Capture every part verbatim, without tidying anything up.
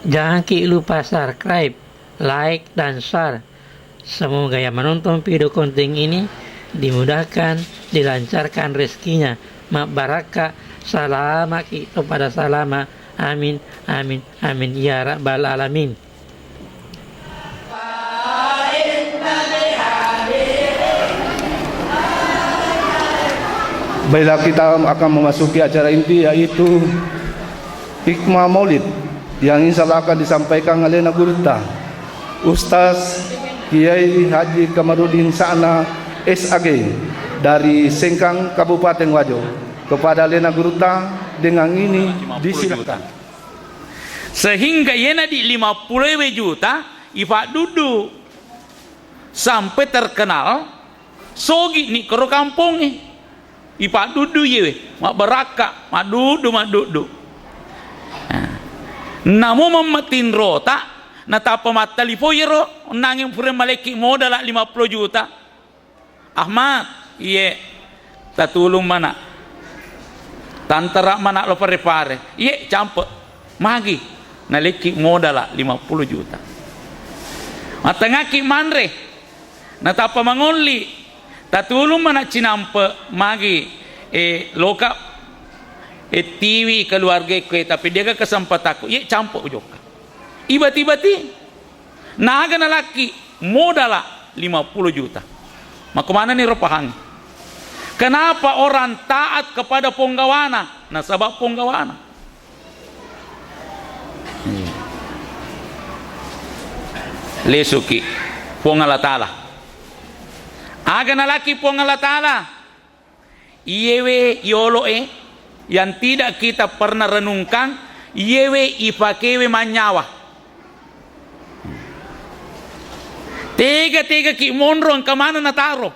Jangan ki lupa subscribe, like, dan share. Semoga yang menonton video konten ini dimudahkan, dilancarkan rezekinya, mabbarakka, salama ki topada salama. Amin, amin, amin ya rabbal alamin. Baiklah, kita akan memasuki acara inti, yaitu hikmah maulid yang insya Allah akan disampaikan alena gurutta, Ustaz Kiai Haji Kamarudin Sa'na, S A G, dari Sengkang, Kabupaten Wajo. Kepada alena gurutta, dengan ini disilakan. Sehingga iyena di lima puluh juta ifadduddu sampai terkenal, sogi ni koro kampongnge. Ipadduddu iyewe, mabbarakka, madduddu, madduddu. Nah, namo mammetinrota, natappa mattalipoi iyaro, nangeng pura malekki modala lima puluh juta. Ahmad, iye, tatulung mana. Tantara mana lo pare-pare. Iye, campe. Magi, nalekki modala lima puluh juta. Matengaki manre, natappa mangolli, tatulung mana cinampe, magi, eh, loka, eh, tiwi keluarga kue, tapi dia kesempatakku, ye campo jokka. Ibati-bati, naga nalakki modala lima puluh juta. Mako manani ro pahang. Kenapa orang taat kepada ponggawana? Nasaba ponggawana. Lesuki Puang Allah Ta'ala. Aga nalaki Puang Allah Ta'ala? Iyewe yolo'e yang tidak kita pernah renungkan, iyewe ipakewe mannyawa. Tega-tega ki monro engka maneng nataro.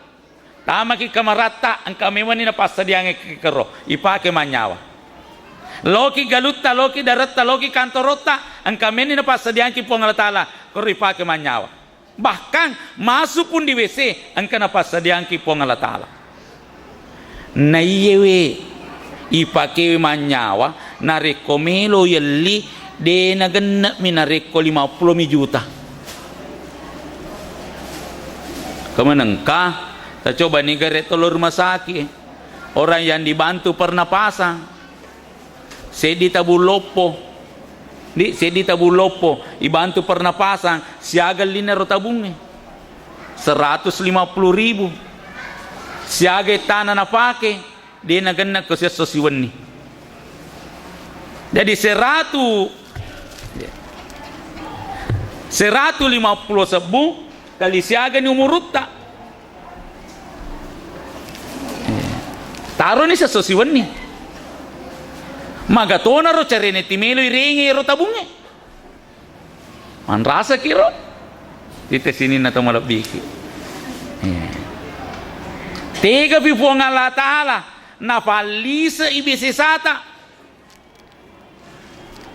Tamaki kamaratta, engka memenni napassadiangnge ki kero, ipake mannyawa. Loki galutta, loki daretta, loki kantorotta, engka menni napassadiangki Puang Allah Ta'ala, kero ipake mannyawa. Bahkan masuk pun di W C, engka napassadiangki Puang Allah Ta'ala. Naiyewe ipakewe mannyawa, narekko melo yelli, de nagenne'mi narekko lima puluh mi juta. Kemenengka, tacobani gare tolo rumah sakit. Orang yang dibantu pernapasan, seddi tabung loppo. Di, seddi tabung loppo, ibantu pernapasan, siaga linna ro tabungnge. Seratus lima puluh ribu. Siaga tana napake, de nagenna ko siesso siwenni. Jadi seratu, seratu lima puluh sebbu kali siagani umurutta. Eh, taroni sesso siwenni. Magatonaro carene timelo irengi ero tabungnge. Manrasaki ro. Tite sininna to malebbiki. Eh. Tegapi Puang Allah Ta'ala nafallise i bisisata.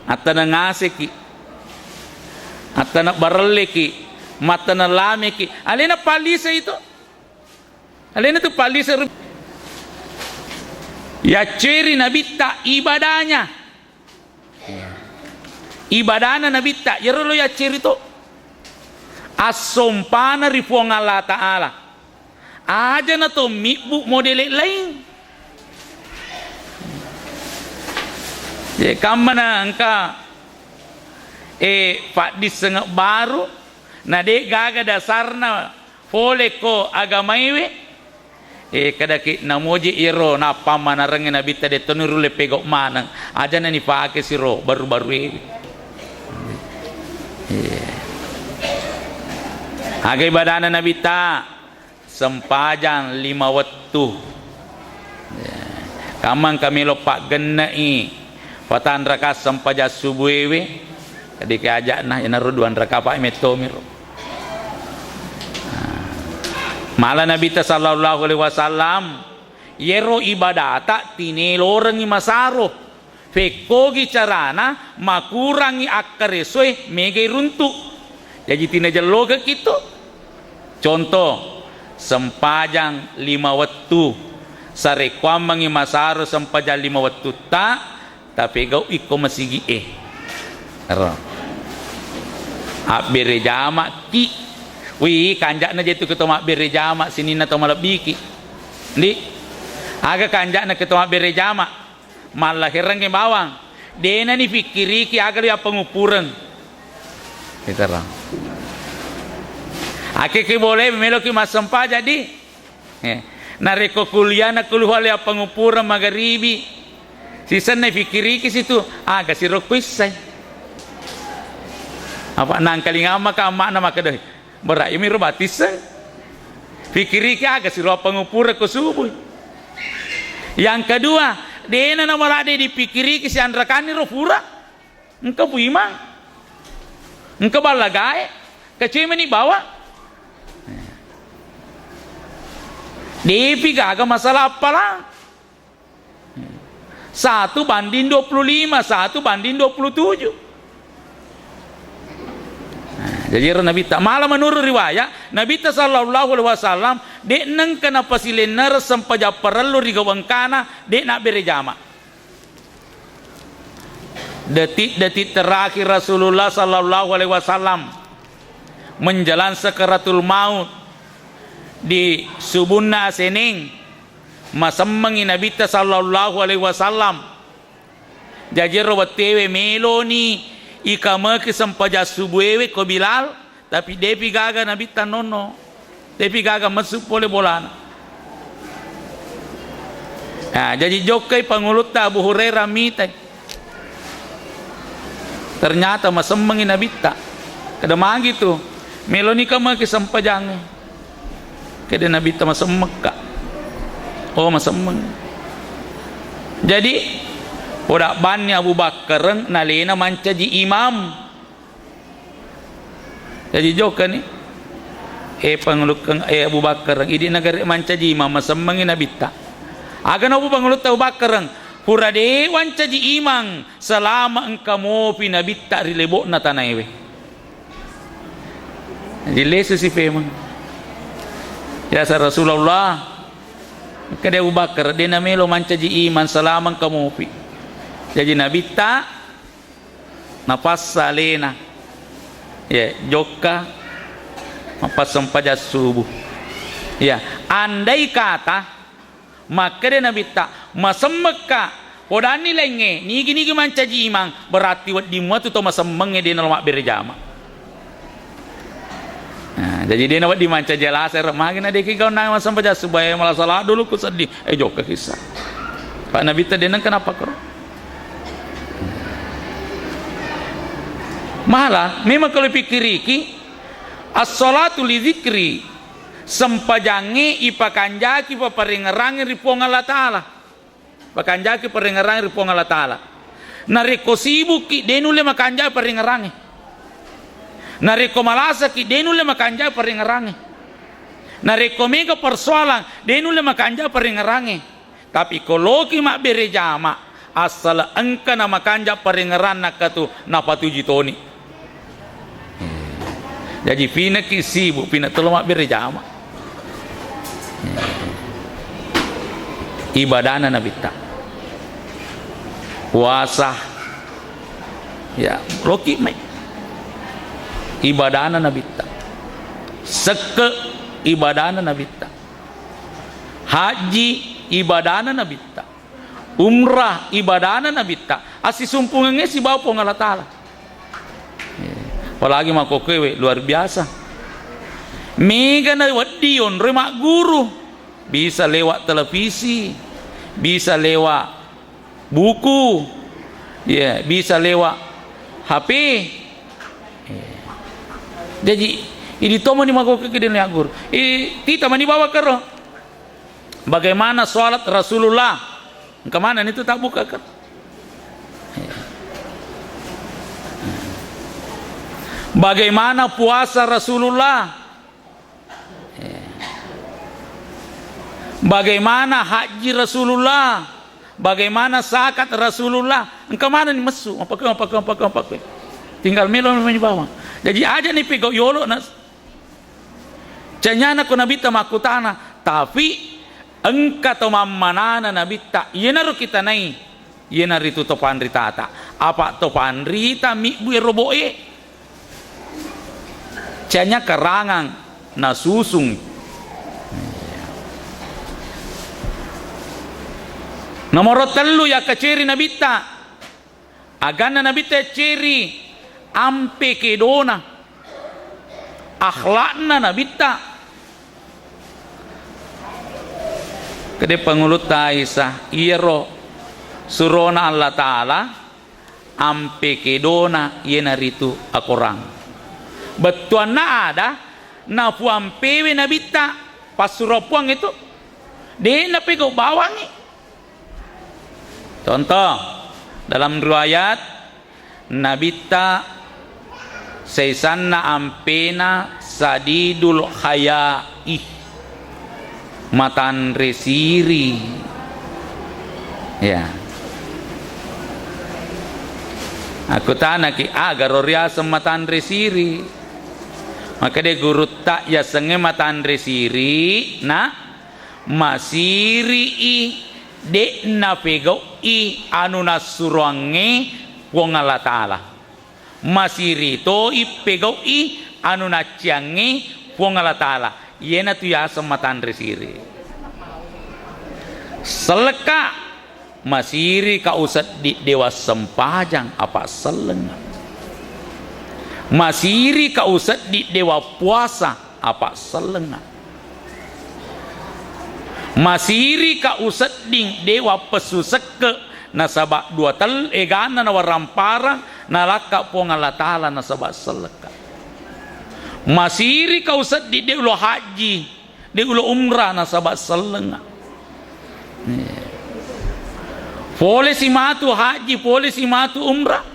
Attaneng aseki. Attaneng barelleki. Mattaneng lameki. Alena pallise itu. Alena tu pallise ru-, yacceri nabitta ibadahnya. Ibadana nabitta, iyaro lo yacceri to. Assompana ri Puang Allah Ta'ala. Aja na to mibbu modele laing. Ye, kammana engka, eh, paddissengeng baru, na de gaga dasarna pole ko agamaewe, eh, kadaki namoji iyaro nappammanarengnge nabitta de toni rulle pegau maneng. Aja na nipake siro baru-baru ewe. Iya. Aga ibadana nabitta? Sempajang lima wettu. Ya. Kamma engka melo paggenne'i patang raka sempajang subuewe, kadike ajakna, iyanaro dua raka pa mettomiro. Nah. Mala Nabitta sallallahu alaihi wasallam, yero ibadata tine lorengngi masaro. Fekkogi carana makurangngi akkaresoe megai runtu. Jaji tinajellokekki tu. Contoh, sempajang lima wettu. Sarekkoammengngi masaro sempajang lima wettutta, tapegau'i ko masigi'e. Ero. Abbere jama'ki. Wih, kanja'na je tu ke to mabbere jama' sininna to malebbiki. Ndi? Aga kanja'na ke to mabbere jama'? Mallaherengnge bawang. De'na ni pikkiriki aga lo yappanguppureng. Iterang. Ake ke bole meloki massempajang di. Eh, narekko kuliah na keluar le appanguppureng magaribi, sisenna pikkiriki situ, aga siro kuissai. Apa nangkalingamma ka amma'na makkeda, "Berat imi ro batisseng." Pikkiriki aga siro appanguppureng ko subuh. Yang kedua, de'na namalade dipikkiriki sianrakanni ro pura. Engka puimang. Engka ballagae. Kacemeni bawa. Depi gaga masalah appalang. Satu banding dua puluh lima, satu banding dua puluh tujuh. Nah, jadi ero Nabitta. Malah menurut riwayat, Nabitta sallallahu alaihi wasallam, de' nengka napasilennereng sempajang parellu ri gau engkana, de' nabbere jama'. Detik-detik terakhir Rasulullah sallallahu alaihi wasallam menjelang sakaratul maut, di subunna aseneng, masemmengi Nabitta sallallahu alaihi wasallam. Jaji ero wettuewe meloni ikameki sempajang subuhewe ko Bilal, tapi depi gaga Nabitta nonno, depi gaga messu pole bolana. Nah, jaji jokkai pangulutta Abu Hurairah mitai. Ternyata masemmengi Nabitta. Kada magi tu, meloni kameki sempajangnge. Kede Nabitta masemmekka. Oh, masemmeng. Jadi, poda banni Abu Bakkareng nalena mancaji imam. Jaji jokkani, eh, pangulukkeng, eh, Abu Bakkareng, idi nagare mancaji imam, masemmengi Nabitta. Aga na Abu Pangulutta Abu Bakkareng, pura de wancaji imam selama engka mopi Nabitta ri lebo'na tanaewe. Jadi lesu si pemeng. Yasa Rasulullah, engka de Abu Bakar, de namelo mancaji imam selama engka mopi. Jaji Nabitta, napassa alena. Ya, jokka mappassempajang subuh. Ya, andai kata makkeda Nabitta, masemmekka, podanni laingnge, nigi-nigi mancaji imang, berarti wedding muatu to masemmengnge de nalo mabbere jama. Nah, jaji de nawedding mancaji alaseng, magi na de ki gaunna massempajang subuh, eh, malah salah dulu ku seddi. Eh, jokka kissa. Pak Nabitta de nengka napakkoro. Malah, memang kalau pikiriki, as-salatu li dzikri, sempajangnge ipakanjaki paparengngerangnge ri Puang Allah Ta'ala. Pakanjaki parengngerangnge ri Puang Allah Ta'ala. Narekko sibukki, de nulle makanja parengngerangnge. Narekko malasaki, de nulle makanja parengngerangnge. Narekko mega persoalan, de nulle makanja parengngerangnge. Tapi ko loki mabbere jama, assala engka na makanja parengngeranna katu napatuju toni. Jaji pinaki sibuk, pina tolo mabbere jama. Ibadana Nabitta. Puasa. Ya, loki mai. Ibadana Nabitta. Sekke ibadana Nabitta. Haji ibadana Nabitta. Umrah ibadana Nabitta. Assisumpungengnge sibawa Puang Allah Ta'ala. Eh, apalagi makkokkoewe luar biasa. Mega na wedding yonroi magguru. Bisa lewat televisi, bisa lewat buku, ya, bisa lewat H P. Ya. Jadi, idi tomani makkokkoe de nagguru. Eh, tita mani bawa kero. Bagaimana salat Rasulullah? Engka maneng itu tabbuka kan? Bagaimana puasa Rasulullah? Bagaimana haji Rasulullah? Bagaimana zakat Rasulullah? Engka maneng ni messu, mapake, mapake, mapake, mapake. Tinggal melo mani bawang. Jadi aja ni pegau yolo na Canyana ko Nabitta makkutana, tapi engka to mammanana Nabitta, iyanaro kitanai, iyanaritu to panritata. Apa to panrita mibbu e robo'e. Canya karangang nasusung. Nomoro tellu yakkaceri Nabitta. Aganna Nabitta yacceri ampe kedona. Akhlakna Nabitta. Kede pangulutta Aisyah, iyaro surona Allah Ta'ala, ampe kedona iyanaritu akorang. Bettuanna ada napuampewe Nabitta passuro Puang itu. De napegau bawangngi. Contoh, dalam riwayat, Nabitta saisanna ampena sadidul hayai, matanre siri. Ya. Aku tanaki, agaro riaseng matanre siri? Maka de gurutta yasengnge matanre siri, na masiri'i, de napegau'i anu nassuroangnge Puang Allah Ta'ala. Masiri toi pegau'i anu nacciangnge Puang Allah Ta'ala. Iyanatu yaseng matanre siri. Sellekka, masiri ka useddi dewa sempajang apa sellengnga. Masiri ka useddi dewa puasa apa sellengnga. Masiri ka usedding de wappessu sekke, nasaba dua tel-, eganna nawaramparang nalakka Puang Allah Ta'ala nasaba sellekka. Masiri ka usedding de ulo haji, de ulo umrah nasaba sellengnga. Iya. Pole si matu haji, pole si matu umrah.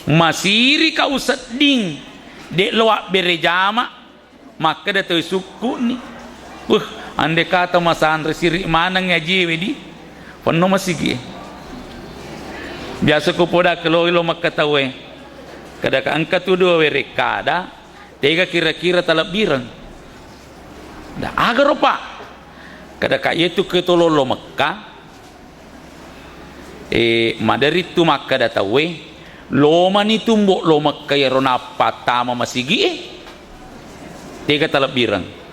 Masiri ka usedding de lo abbere jama, makkeda tauwe sukku'ni. Puh, ande kata masanre siri maneng ajie wedi. Penno masigi. Biasa ku poda keloi lo Mekka tauwe. Kada ka engka tu dua werekkada, tega kira-kira talebbireng. Da agaro, Pak. Kada ka yetu ke tolo lo Mekka. E, maderittu makkeda tauwe, lomani tu mbo lo Mekka iyaro nappa tama masigi'e. Tega talebbireng.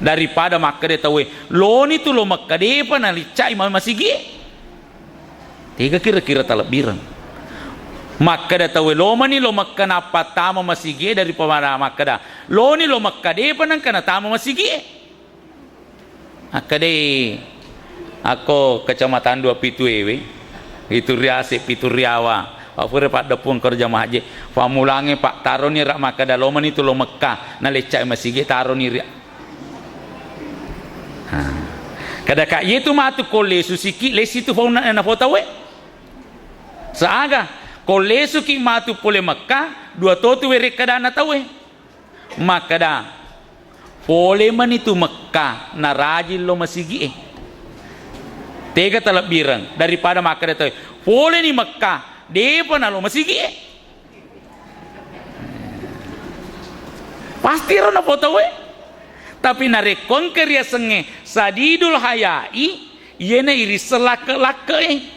Daripada makkeda tauwe, loni tu lo Mekka depa naliccai ma-, masigi'e. Tega kira-kira talebbireng. Makkeda tauwe, lomani lo Mekka nappa tama masigi'e daripada makkeda, loni lo Mekka depa nengka natama masigi'e. Akkedai akko Kecamatan Dua Pitu ewe, itu riase Pitu Riawa, Pak pura paddeppung koro jamaah haji, fammulangnge Pak taroni ra makkeda lomani tu lo Mekka, naleccai masigi taroni ri. Ha. Kada ka yetu matu ko lesu siki, lesi tu fauna na fotawe. Saaga, ko lesuki matu pole Mekka, dua totu werekkadana tauwe. Makkeda, pole mani tu Mekka, narajing lo masigi'e. Tega talebbireng daripada makkeda tauwe, poleni Mekka, depa nalo masigi'e. Pasti ro napotawe. Tapi narekko engka riasengnge sadidul hayai, iyena irisseng lakke-lakke'e.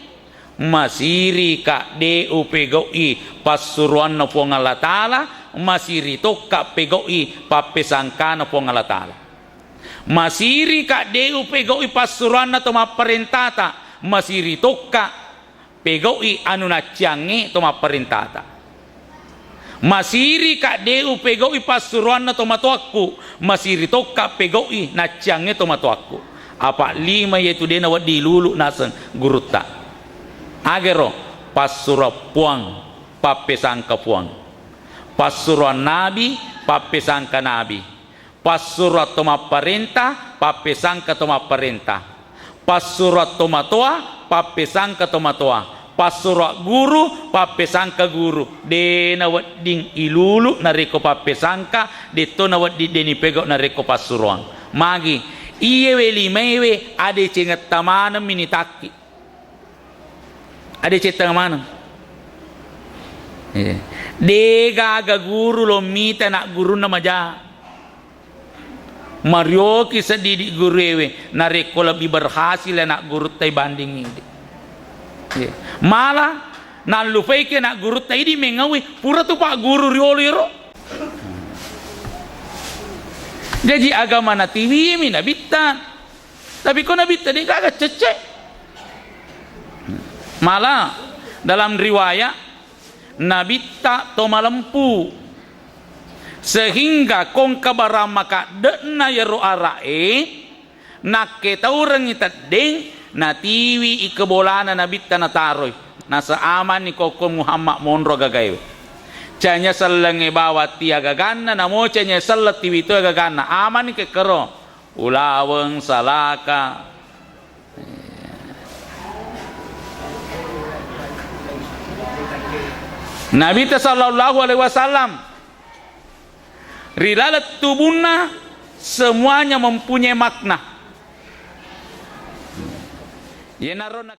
Masirika de upegau'i passuroanna Puang Allah Ta'ala, masiri tokka pegau'i pappesangkana Puang Allah Ta'ala. Masirika de upegau'i passuroanna to mapparentata, masiri tokka pegau'i anu nacciangnge to mapparentata. Masirika de upegau'i passuroanna tomatoakku, masiri tokka pegau'i nacciangnge tomatoakku. Apa lima yetu de nawedding ilulu naseng gurutta. Agero, passuroang Puang, pappesangka Puang. Passuroang Nabi, pappesangka Nabi. Passuroang to mapparenta, pappesangka to mapparenta. Passuroang to matoa, pappesangka to matoa. Passuroang guru, pappesangka guru. De nawedding ilulu narekko pappesangka, detto nawedding de nipegau narekko passuroang. Magi, iyewe limaewe adecengetta manemmi nitakki. Adecetta maneng. Iya. De gaga guru lo mita anak gurunna maja. Marioki seddi idi guruewe, narekko lebbi berhasil anak gurutta ibanding idi. Iya. Malah nallupaiki anak gurutta idi mengaui, pura tu pak guru riolo iro. Jaji agama natiwimi nabitta. Tapi ko nabitta de' gaga cecce. Malah dalam riwayat, nabitta to malempu. Sehingga kongka barang makadde'na yero ara'e, nakketaurengngi teddeng, natiwi ikebolana nabitta nataroi. Nasa amanni kokko Muhammad monro gagaewe. Canya sellengnge bawang tia gaganna, namo canya selleng tiwi to gaganna. Amanni kekkero. Ulaweng, salaka. Nabitta sallallahu alaihi wasallam ri laleng tubunna semuanya mempunyai makna. Yenaro na-